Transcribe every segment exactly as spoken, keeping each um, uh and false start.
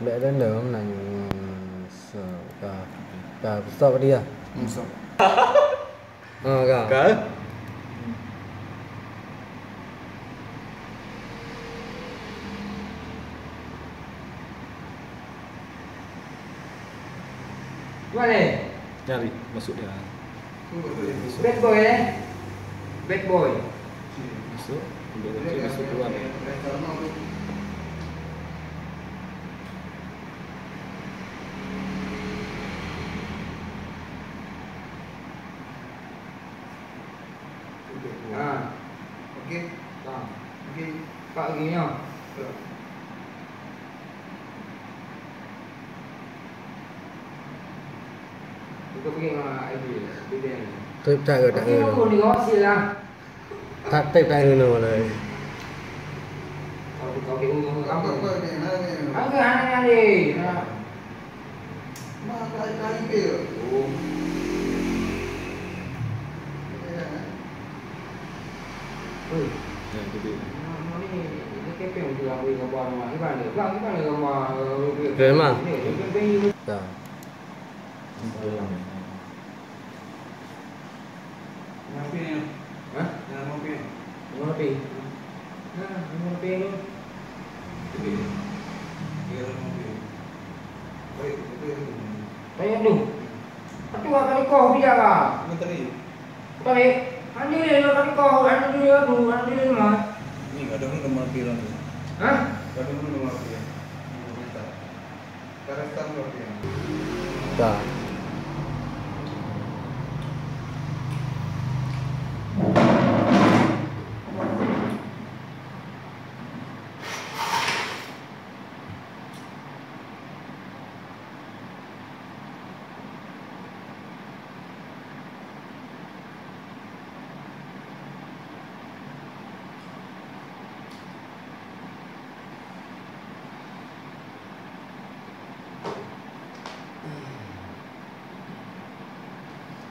Bèk random na nyoe. So, ka. Ka, stop dia. Hmm, stop. Ha, ka. Ka? Boleh. Nyari masuk dia. Bad boy, eh? Bad boy. Masuk, ambil kunci, masuk keluar. Ha. Okey. Ha. Okey. Pak lagi nyoe. Betul pergi dengan idea, idea ni. Trip tak ke tak Okey, ke? Aku ni kau hasil lah. Tak trip tak ke lah. Kalau kau ke ulu kamu. Apa, apa ni? Mana ni? Aku anak ni. Nah. Mak, kai, kai, pil. Oh. Oi. Ya, tu dia. Mak, mak ni, dia kepeng tu, aku ingat buat rumah. Gimana? Bang, gimana rumah, eh, Kepeng mah? Ni, dia kepeng ni. Dah. Ngapi nyoe? Hah? Nyang ngapi? Nyang ngapi? Nah, nyang ngapi tu? Jadi, dia orang ngapi? Baik, betul ya, tu. Tanya tu. Atu akan dikoh bijak ah. Menteri. Tarik. Hanya dia nak dikoh, hanya dia tu, hanya dia mah. Ni kadang nama ngapi orang tu. Hah? Kadang nama ngapi ya. Nama minta. Ka.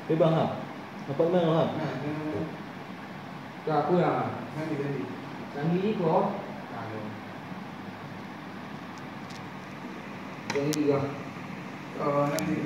Hei, Bang, ha? Nampak memang, ha? Nah, dia. Ka, apa ya? Nanti, nanti. Nanti ni kau? Nah, dia. Jadi, ya. Oh, nanti.